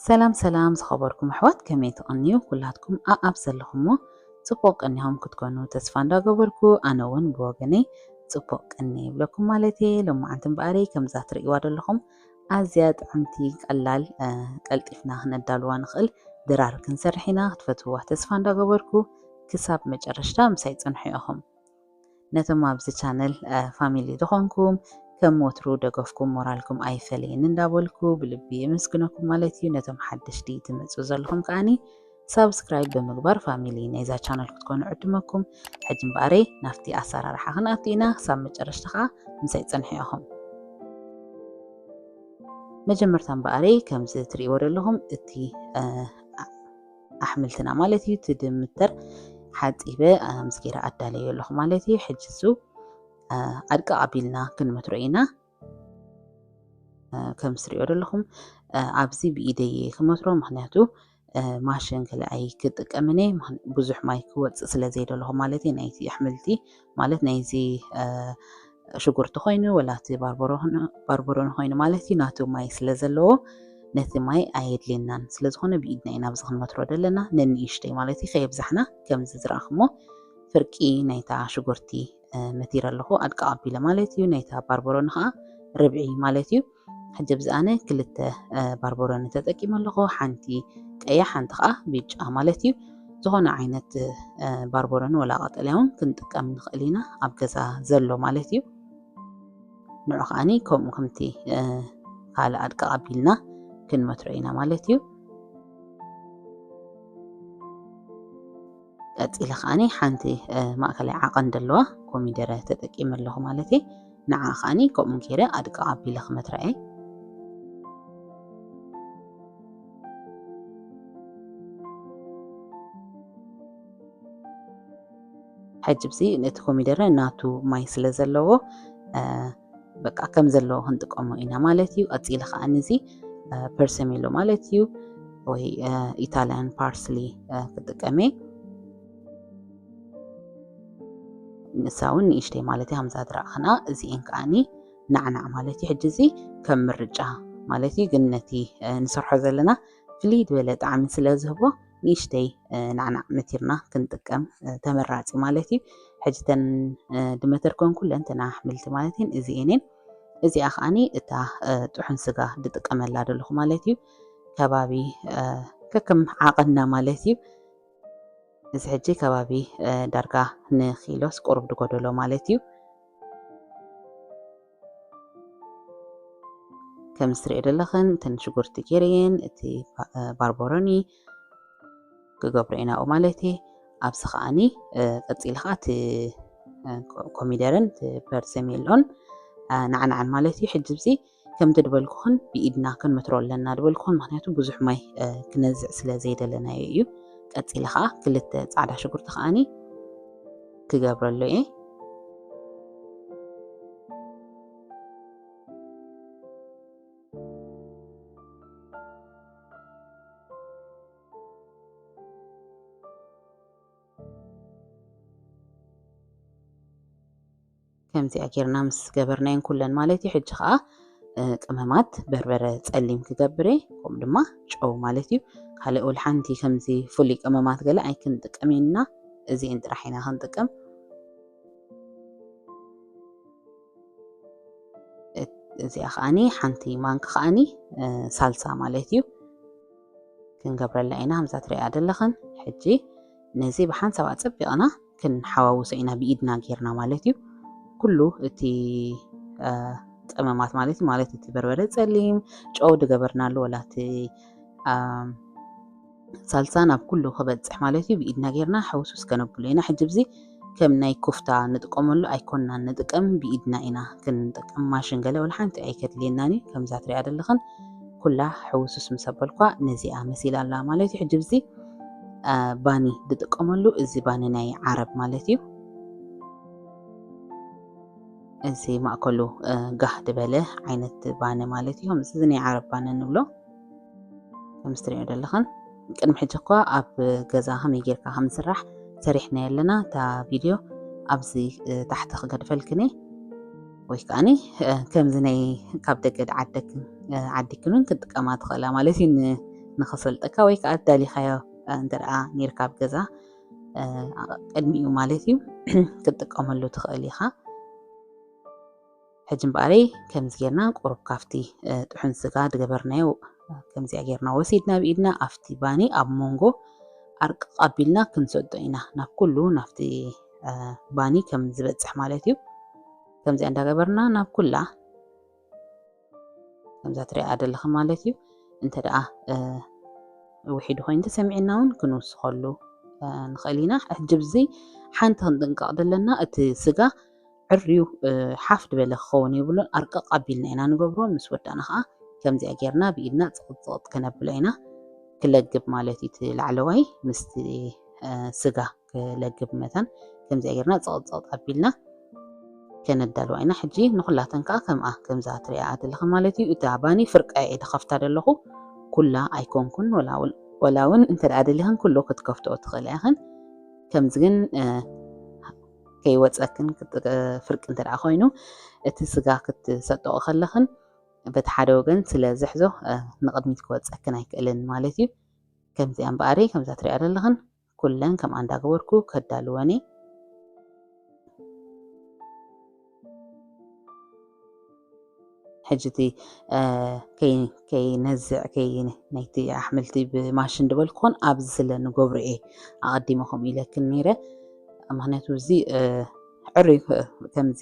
ሰላም ሰላም ዝኸበርኩም ኣሕዋት፣ ከመይ ትቕንዩ? ኩላትኩም ኣኣብ ዘለኹምዎ ጽቡቕ ቅኒኹም ክትኮኑ ተስፋ እንዳገበርኩ፣ ኣነ እውን ብወገነይ ጽቡቕ ቅኒ ይብለኩም ማለት እየ። ሎማዓንቲ እምበኣረይ ከምዛ ትርእይዋ ዘለኹም ኣዝያ ጥዕምቲ፣ ቀላል፣ እ፣ ቀልጢፍና ክነዳልዋ ንኽእል ድራር ክንሰርሕ ኢና። ክትፈትውዋ ተስፋ እንዳገበርኩ ክሳብ መጨረሽታ ምሳይ ጽንሑ ኢኹም። ነቶም ኣብዚ ቻነል፣ እ፣ ፋሚሊ ዝኾንኩም ከም ወትሩ ደገፍኩም ሞራልኩም ኣይፈለየኒ እንዳበልኩ ብልቢ የመስግነኩም ማለት እዩ። ነቶም ሓደሽቲ ትመጹ ዘለኹም ከኣኒ ሳብስክራይብ ብምግባር ፋሚሊ ናይዛ ቻነል ክትኮኑ ዕድመኩም። ሕጂ እምበኣረይ ናብቲ ኣሰራርሓ ክንኣቱ ኢና። ክሳብ መጨረሽታ ከኣ ምሳይ ጽንሑ ኢኹም። መጀመርታ እምበኣረይ ከምዚ ትርእይዎ ዘለኹም እቲ፣ እ፣ ኣሕምልትና ማለት እዩ፣ እቲ ድምተር ሓጺበ፣ እ፣ ምስ ገይረ ኣዳለዮ ኣለኹ ማለት እዩ። ሕጂ እሱ፣ እ፣ ኣድቅቕ ኣቢልና ክንመትሮ ኢና። እ፣ ከም ትርእዮ ዘለኹም፣ እ፣ ኣብዚ ብኢደይ ክመትሮ፣ ምኽንያቱ፣ እ፣ ማሽን ገለ ኣይክጥቀምን እየ፣ ምኽን-፣ ብዙሕ ማይ ክወጽእ ስለ ዘይደለኹ ማለት እዩ። ናይቲ ኣሕምልቲ ማለት ናይዚ፣ እ፣ ሽጉርቲ ኮይኑ ወላ እቲ ባርበሮ ኾነ-፣ ባርበሮኒ ኮይኑ ማለት እዩ፣ ናቱ ማይ ስለ ዘለዎ ነቲ ማይ ኣየድልየናን። ስለ ዝኾነ ብኢድና ኢና ኣብዚ ክንመትሮ ዘለና፣ ነንእሽተይ ማለት እዩ፣ ከየብዛሕና ከምዚ ዝረኣኹሞ ፍርቂ ናይታ ሽጉርቲ፣ እ፣ መቲረ ኣለኹ፣ ኣድቅቕ ኣቢለ ማለት እዩ። ናይታ ባርበሮኒ ኸኣ ርብዒ ማለት እዩ። ሕጂ ኣብዚ ኣነ ክልተ፣ እ፣ ባርበሮኒ ተጠቂመ ኣለኹ። ሓንቲ ቀያሕ፣ ሓንቲ ኸኣ ብጫ ማለት እዩ። ዝኾነ ዓይነት፣ እ፣ ባርበሮኒ ወላ ቀጠልያ እውን ክንጥቀም ንኽእል ኢና፣ ኣብ ገዛ ዘሎ ማለት እዩ። ንዑ ከኣኒ ከምኡ ከምቲ፣ እ፣ ካልእ ኣድቅቕ ኣቢልና ክንመትሮ ኢና ማለት እዩ። ቀጺለ ከኣኒ ሓንቲ፣ እ፣ ማእከላይ ዓቐን ዘለዋ ኮሚደረ ተጠቂመ ኣለኹ ማለት እየ። ንዓ ከኣኒ ከምኡ ገይረ ኣድቅቕ ኣቢለ ክመትራ እየ። ሕጂ ብዚ ነቲ ኮሚደረ ናቱ ማይ ስለ ዘለዎ፣ እ፣ በቃ ከም ዘለዎ ክንጥቀሞ ኢና ማለት እዩ። ቀጺለ ከኣ ነዚ፣ እ፣ ፐርሰሜሎ ማለት እዩ ወይ፣ እ፣ ኢታልያን ፓርስሊ፣ እ፣ ክጥቀም እየ። ንሳ እውን ንእሽተይ ማለት እያ፣ ከምዛ ዝረኣኽና። እዚኤን ከኣኒ ናዕናዕ ማለት እዩ። ሕጂ እዚ ከም ምርጫ ማለት እዩ፣ ግን ነቲ፣ እ፣ ንሰርሖ ዘለና ፍልይ ዝበለ ጣዕሚ ስለ ዝህቦ ንእሽተይ፣ እ፣ ናዕናዕ መቲርና ክንጥቀም፣ እ፣ ተመራጺ ማለት እዩ። ሕጂ እተን፣ እ፣ ድመተር ኮን ኩለን እተን ኣሕምልቲ ማለት እየን፣ እዚኤን እየን። እዚኣ ከኣኒ እታ፣ እ፣ ጥሑን ስጋ ዝጥቀመላ ዘለኹ ማለት እዩ። ከባቢ፣ እ፣ ከከም ዓቐንና ማለት እዩ። እዚ ሕጂ ከባቢ፣ እ፣ ዳርጋ ንኪሎስ ቁሩብ ዝጎደሎ ማለት እዩ። ከም እትርእዮ ዘለኽን እተን ሽጉርቲ ገይረየን፣ እቲ ባ-፣ እ፣ ባርቦሮኒ ክገብሮ ኢና ኣብኡ ማለት እየ። ኣብዚ ከኣኒ፣ እ፣ ቀጺሉ ከኣ እቲ፣ እ፣ ኮ-፣ ኮሚደረን እቲ ፐርሰሜሎን፣ እ፣ ናዕናዕን ማለት እዩ። ሕጂ እዚ ከምቲ ድበልኩኽን ብኢድና ክንመትሮ ኣለና ድበልኩኽን፣ ምኽንያቱ ብዙሕ ማይ፣ እ፣ ክነዝዕ ስለ ዘይደለናዮ እዩ። ቀጺለ ኸኣ ክልተ ጻዕዳ ሽጉርቲ ከኣኒ ክገብረሉ እየ። ከምዚኣ ጌርና ምስ ገበርናየን ኩለን ማለት እዩ። ሕጂ ኸኣ፣ እ፣ ቀመማት በርበረ ጸሊም ክገብር እየ፣ ከምኡ ድማ ጨው ማለት እዩ። ካልእ ወላ ሓንቲ ከምዚ ፍሉይ ቀመማት ገለ ኣይክንጥቀም ኢና፣ እዚኤን ጥራሕ ኢና ክንጥቀም። እ-፣ እዚኣ ከኣኒ ሓንቲ ማንካ ከኣኒ፣ እ፣ ሳልሳ ማለት እዩ። ክንገብረላ ኢና፣ ከምዛ ትሪኣ ዘለኽን። ሕጂ ነዚ ብሓንሳብ ኣጸቢቕና ክንሓዋውሶ ኢና፣ ብኢድና ጌርና ማለት እዩ። ኩሉ እቲ፣ እ፣ ቀመማት ማለት እዩ፣ ማለት እቲ በርበረ ጸሊም፣ ጨው ድገበርናሉ፣ ወላ እቲ፣ እ፣ ሳልሳ ናብ ኩሉ ክበጽሕ ማለት እዩ፣ ብኢድና ጌርና ሕውስውስ ከነብሉ ኢና። ሕጂ ብዚ ከም ናይ ኩፍታ ንጥቀመሉ ኣይኮንናን ንጥቀም፣ ብኢድና ኢና ክንጥቀም። ማሽን ገለ ወላ ሓንቲ ኣይከድልየናን እዩ። ከምዛ ትሪኣ ዘለኽን ኩላ ሕውስውስ ምስ ኣበልኳ ነዚኣ መሲላ ኣላ ማለት እዩ። ሕጂ ብዚ፣ እ፣ ባኒ ዝጥቀመሉ፣ እዚ ባኒ ናይ ዓረብ ማለት እዩ። እዚ ማእከሉ፣ እ፣ ጋህ ዝበለ ዓይነት ባኒ ማለት እዩ። ከምዚ እዚ ናይ ዓረብ ባኒ ንብሎ። ከም እትሪኦ ዘለኽን ቅድሚ ሕጂ እኳ ኣብ ገዛ ከመይ ጌርካ ከም ዝስራሕ ሰሪሕናዮ ኣለና። እታ ቪድዮ ኣብዚ፣ እ፣ ታሕቲ ክገድፈልክን እየ። ወይ ከኣኒ፣ እ፣ ከምዚ ናይ ካብ ደገ ዓደክ-፣ እ፣ ዓዲክን እውን ክጥቀማ ትኽእላ ማለት እዩ። ን-፣ ንኸሰልጠካ ወይ ከዓ ኣዳሊኻዮ እንተ ደኣ ነይርካ ኣብ ገዛ ቅድሚኡ ማለት እዩ ክትጥቀመሉ ትኽእል ኢኻ። ሕጂ እምበኣረይ ከምዚ ጌርና ቁሩብ ካብቲ ጥሑን ስጋ ዝገበርናዮ ከምዚኣ ጌርና ወሲድና ብኢድና ኣብቲ ባኒ ኣብ መንጎ ኣርቅቕ ኣቢልና ክንሰዶ ኢና። ናብ ኩሉ ናብቲ ባኒ ከም ዝበፅሕ ማለት እዩ። ከምዚኣ እንዳገበርና ናብ ኩላ ከምዛ ትሪኣ ዘለኺ ማለት እዩ። እንተ ደኣ ውሒዱ ኮይኑ ተሰሚዕና እውን ክንውስኸሉ ንኽእል ኢና። ሕጂ ብዚ ሓንቲ ክንጥንቀቕ ዘለና እቲ ስጋ ዕርዩ ሓፍ ዝበለ ክኸውን የብሉን። ኣርቅቕ ኣቢልና ኢና ንገብሮ። ምስ ወዳእና ከዓ ከምዚኣ ጌርና ብኢድና ጽቕጥጽቕጥ ከነብሎ ኢና። ክለግብ ማለት እዩ። እቲ ላዕለዋይ ምስቲ ስጋ ክለግብ መታን ከምዚኣ ጌርና ጽቕጥጽቕጥ ኣቢልና ከነዳልዋ ኢና። ሕጂ ንኹላተን ከዓ ከምኣ ከምዛ ትሪኣ ዘለኻ ማለት እዩ። እታ ባኒ ፍርቃ እየ ድኸፍታ ዘለኹ፣ ኩላ ኣይኮንኩን። ወላ እውን እንተ ደኣ ደሊኽን ኩሉ ክትከፍትኦ ትኽእላ ኢኽን። ከምዚ ግን ከይወፀክን ፍርቂ እንተ ደኣ ኮይኑ እቲ ስጋ ክትሰጥኦ ከለኽን በቲ ሓደ ወገን ስለ ዝሕዞ ንቕድሚት ክወፀክን ኣይክእልን ማለት እዩ። ከምዚኣ እምበኣሪ ከምዛ ትሪኣ ዘለኽን ኩለን ከምኣ እንዳገበርኩ ከዳልወን እየ። ሕጂ እቲ ከይነዝዕ ናይቲ ኣሕምልቲ ብማሽን ዝበልኩ ኾን ኣብዚ ስለ ንገብሮ እየ ኣቐዲመ ከምኡ ኢለክን ነይረ። ምኽንያቱ እዚ ዕሩይ ከምዚ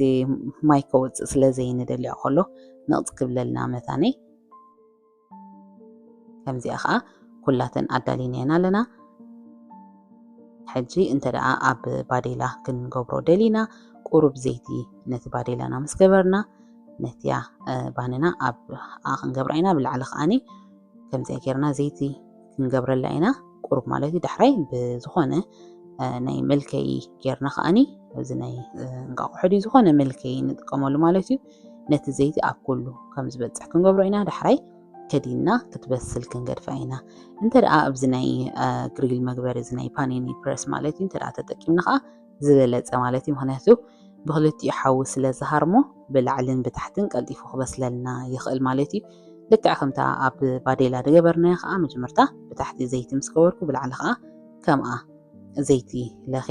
ማይ ከውፅእ ስለ ዘይንደልዮ ከሎ ንቕፅ ክብለልና መታነይ። ከምዚኣ ኸዓ ኩላተን ኣዳሊናየን ኣለና። ሕጂ እንተ ደኣ ኣብ ባዴላ ክንገብሮ ደሊና ቁሩብ ዘይቲ ነቲ ባዴላና ምስ ገበርና ነቲያ ባንና ኣብ ክንገብራ ኢና። ብላዕሊ ከዓኒ ከምዚኣ ጌርና ዘይቲ ክንገብረላ ኢና። ቁሩብ ማለት እዩ። ዳሕራይ ብዝኾነ ናይ መልከይ ጌርና ከዓኒ እዚ ናይ እንቃቑሖ ድዩ ዝኾነ መልከይ ንጥቀመሉ ማለት እዩ። ነቲ ዘይቲ ኣብ ኩሉ ከም ዝበፅሕ ክንገብሮ ኢና። ዳሕራይ ከዲንና ክትበስል ክንገድፋ ኢና። እንተ ደኣ ኣብዚ ናይ ግሪል መግበሪ እዚ ናይ ፓኒኒ ፕረስ ማለት እዩ እንተ ደኣ ተጠቂምና ከዓ ዝበለፀ ማለት እዩ። ምኽንያቱ ብክልቲኡ ሓዊ ስለ ዝሃርሞ ብላዕልን ብታሕትን ቀልጢፉ ክበስለልና ይኽእል ማለት እዩ። ልክዕ ከምታ ኣብ ባዴላ ዝገበርናዮ ከዓ መጀመርታ ብታሕቲ ዘይቲ ምስ ገበርኩ ብላዕሊ ከዓ ከምኣ ዘይቲ ለኸ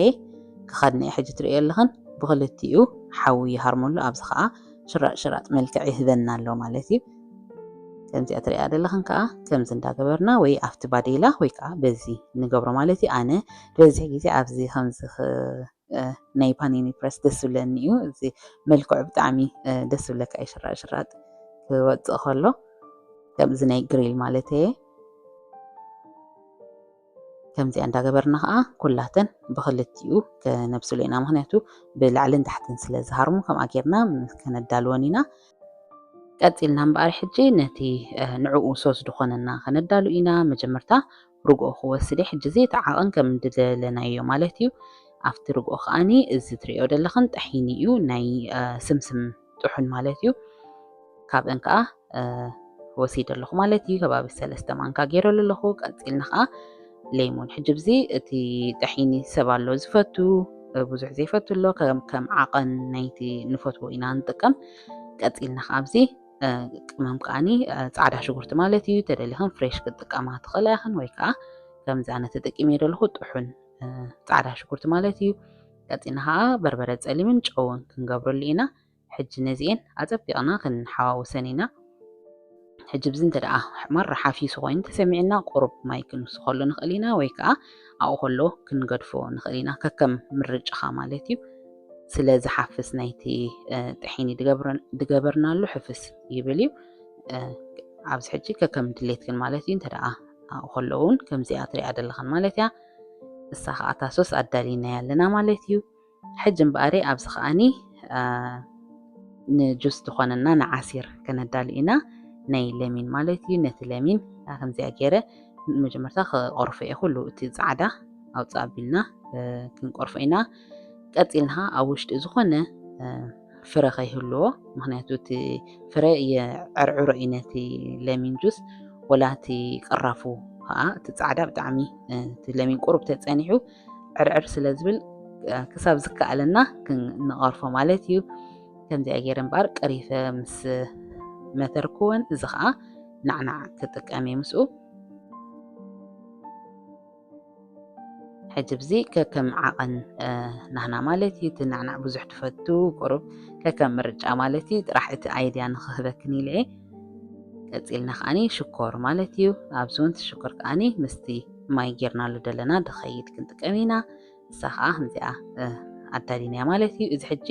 ክኸድነ እየ። ሕጂ ትርእዮ ኣለኽን ብክልቲኡ ሓዊ ይሃርመሉ። ኣብዚ ከዓ ሽራጥ ሽራጥ መልክዕ ይህበና ኣሎ ማለት እዩ። ከምዚኣ ትሪኣ ዘለኽን ከዓ ከምዚ እንዳገበርና ወይ ኣብቲ ባዴላ ወይ ከዓ በዚ ንገብሮ ማለት እዩ። ኣነ ዝበዝሕ ግዜ ኣብዚ ከምዚ ናይ ፓኒኒ ፕረስ ደስ ዝብለኒ እዩ። እዚ መልክዑ ብጣዕሚ ደስ ዝብለካ እዩ። ሽራጥ ሽራጥ ክወፅእ ከሎ ከምዚ ናይ ግሪል ማለት እየ። ከምዚኣ እንዳገበርና ከዓ ኩላተን ብክልቲኡ ከነብስሎ ኢና። ምኽንያቱ ብላዕልን ታሕትን ስለ ዝሃርሙ ከምኣ ጌርና ከነዳልወን ኢና። ቀፂልና እምበኣር ሕጂ ነቲ ንዕኡ ሶስ ዝኾነና ከነዳሉ ኢና። መጀመርታ ርግኦ ክወስድ እየ። ሕጂ እዚ እቲ ዓቐን ከም እንደለናዮ ማለት እዩ። ኣብቲ ርግኦ ከዓኒ እዚ ትሪኦ ዘለኽን ጠሒኒ እዩ፣ ናይ ስምስም ጥሑን ማለት እዩ። ካብአን ከዓ ወሲደ ኣለኹ ማለት እዩ። ከባቢ ሰለስተ ማንካ ገይረሉ ኣለኹ። ቀፂልና ከዓ ሌሞን። ሕጂ ብዚ እቲ ጠሒኒ ሰብ ኣሎ ዝፈቱ፣ ብዙሕ ዘይፈቱ ኣሎ። ከም ዓቐን ናይቲ ንፈትዎ ኢና ንጥቀም። ቀፂልና ከዓ ኣብዚ ቅመም ከዓኒ ፃዕዳ ሽጉርቲ ማለት እዩ። ተደሊኽን ፍሬሽ ክትጥቀማ ትኽእላ ኢኽን ወይ ከዓ ከምዚ ኣነ ተጠቂመ ዘለኹ ጥሑን ፃዕዳ ሽጉርቲ ማለት እዩ። ቀፂልና ከዓ በርበረ ፀሊምን ጨውን ክንገብረሉ ኢና። ሕጂ ነዚኤን ኣፀቢቕና ክንሓዋውሰን ኢና። ሕጂ ብዚ እንተ ደኣ ማራ ሓፊሱ ኮይኑ ተሰሚዕና ቁሩብ ማይ ክንውስኸሉ ንኽእል ኢና ወይ ከዓ ኣብኡ ከሎ ክንገድፎ ንኽእል ኢና፣ ከከም ምርጫኻ ማለት እዩ። ስለ ዝሓፍስ ናይቲ ጥሒኒ ድገበርናሉ ሕፍስ ይብል እዩ። ኣብዚ ሕጂ ከከም ድሌትክን ማለት እዩ። እንተ ደኣ ኣብኡ ከሎ እውን ከምዚኣ ትሪኣ ዘለኽን ማለት እያ። እሳ ከዓ እታ ሶስ ኣዳሊናያ ኣለና ማለት እዩ። ሕጂ እምበኣሪ ኣብዚ ከዓኒ ንጁስ ዝኾነና ንዓሲር ከነዳሉ ኢና። ናይ ለሚን ማለት እዩ። ነቲ ለሚን ከምዚኣ ገይረ መጀመርታ ክቆርፎ እየ። ኩሉ እቲ ፃዕዳ ኣውፅእ ኣቢልና ክንቆርፎ ኢና። ቀፂልና ከዓ ኣብ ውሽጢ ዝኾነ ፍረ ከይህልዎ፣ ምኽንያቱ እቲ ፍረ የዕርዕሮ እዩ ነቲ ለሚን ጁስ። ወላ እቲ ቅራፉ ከዓ እቲ ፃዕዳ ብጣዕሚ እቲ ለሚን ቁሩብ ተፀኒሑ ዕርዕር ስለ ዝብል ክሳብ ዝከኣለና ክንቐርፎ ማለት እዩ። ከምዚኣ ገይረ እምበኣር ቀሪፈ ምስ መተርክወን እዚ ከዓ ናዕናዕ ክጥቀም እየ ምስኡ። ሕጂ ብዚ ከከም ዓቐን ናህና ማለት እዩ። እቲ ናዕናዕ ብዙሕ ትፈቱ ቁሩብ ከከም ምርጫ ማለት እዩ። ጥራሕ እቲ ኣይድያ ንኽህበክን ኢለ እየ። ቀፂልና ከዓኒ ሽኮር ማለት እዩ። ኣብዚ እውን ሽኮር ከዓኒ ምስቲ ማይ ጌርናሉ ዘለና ድኸይድ ክንጥቀም ኢና። እሳ ከዓ ከምዚኣ ኣዳሊናያ ማለት እዩ። እዚ ሕጂ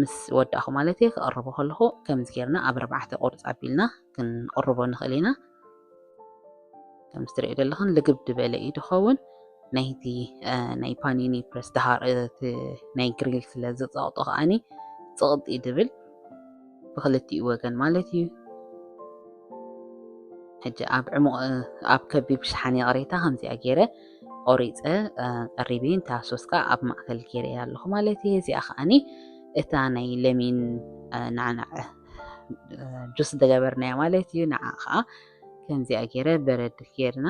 ምስ ወዳእኹ ማለት እየ ክቕርቦ ከለኹ ከምዚ ጌርና ኣብ ኣርባዕተ ቁርፅ ኣቢልና ክንቕርቦ ንኽእል ኢና። ከምዚ ትሪኦ ዘለኽን ልግብ ዝበለ እዩ ዝኸውን። ናይቲ ናይ ፓኒኒ ፕረስ ድሃር እቲ ናይ ግሪል ስለ ዝፀቕጦ ከዓኒ ፅቕጥ እዩ ድብል ብክልቲኡ ወገን ማለት እዩ። ሕጂ ኣብ ዕሙቕ ኣብ ከቢብ ሸሓኒ ይቕሬታ ከምዚኣ ገይረ ቆሪፀ ቀሪበ። እንታ ሶስ ከዓ ኣብ ማእከል ገይረ ኣለኹ ማለት እየ። እዚኣ ከዓኒ እታ ናይ ለሚን ናዕናዕ ጁስ ዝገበርናያ ማለት እዩ። ንዓ ከዓ ከምዚኣ ገይረ በረድ ጌርና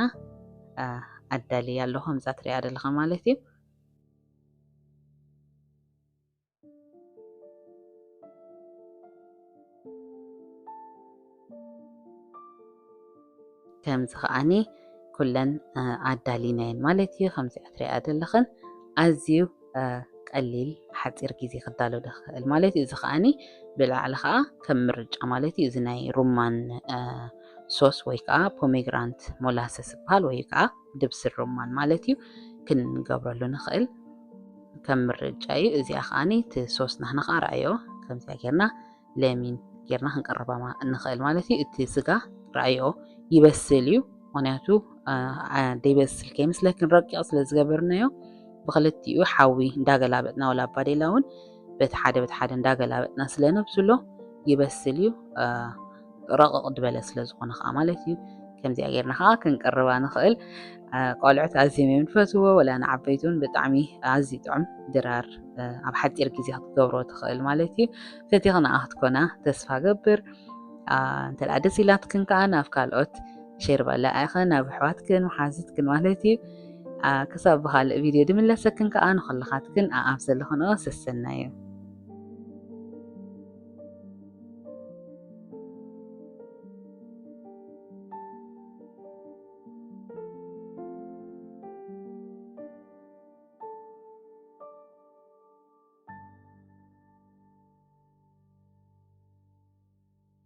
ኣዳልያ ኣለኹ። ከምዛ ትሪኣ ዘለኻ ማለት እዩ። ከምዚ ከዓኒ ኩለን ኣዳሊናየን ማለት እዩ። ከምዚ ኣትሪኣ ዘለኽን ኣዝዩ ቀሊል ሓፂር ግዜ ክዳሎ ዝኽእል ማለት እዩ። እዚ ከዓኒ ብላዕሊ ከዓ ከም ምርጫ ማለት እዩ። እዚ ናይ ሩማን ሶስ ወይ ከዓ ፖሜግራንት ሞላሰስ ዝበሃል ወይ ከዓ ድብስል ሩማን ማለት እዩ ክንገብረሉ ንኽእል ከም ምርጫ እዩ። እዚኣ ከዓኒ እቲ ሶስ ናህና ከዓ ረኣዮ ከምዚኣ ጌርና ለሚን ጌርና ክንቀርባ ንኽእል ማለት እዩ። እቲ ስጋ ረኣዮ ይበስል እዩ። ምክንያቱ ደይበስል ከይመስለክን ረቂቕ ስለ ዝገበርናዮ ብክልቲኡ ሓዊ እንዳገላበጥና ወላ ኣባዴላ እውን በቲ ሓደ በቲ ሓደ እንዳገላበጥና ስለ ነብስሎ ይበስል እዩ። ረቕቕ ዝበለ ስለ ዝኾነ ከዓ ማለት እዩ። ከምዚኣ ጌርና ከዓ ክንቅርባ ንኽእል። ቆልዑት ኣዝዮም እዮም ዝፈትዎ፣ ወላ ንዓበይቲ እውን ብጣዕሚ ኣዝዩ ጥዑም ድራር ኣብ ሓፂር ግዜ ክትገብሮ ትኽእል ማለት እዩ። ፈቲኽና ክትኮና ተስፋ ገብር። እንተ ደኣ ደስ ኢላትክን ከዓ ናብ ካልኦት ሼር በላ ኢኸ ናብ ኣሕዋትክን መሓዝትክን ማለት እዩ። ክሳብ ብኻልእ ቪድዮ ድምለሰክን ከዓ ንኹልኻትክን ኣብ ዘለኽንኦ ሰሰናዩ።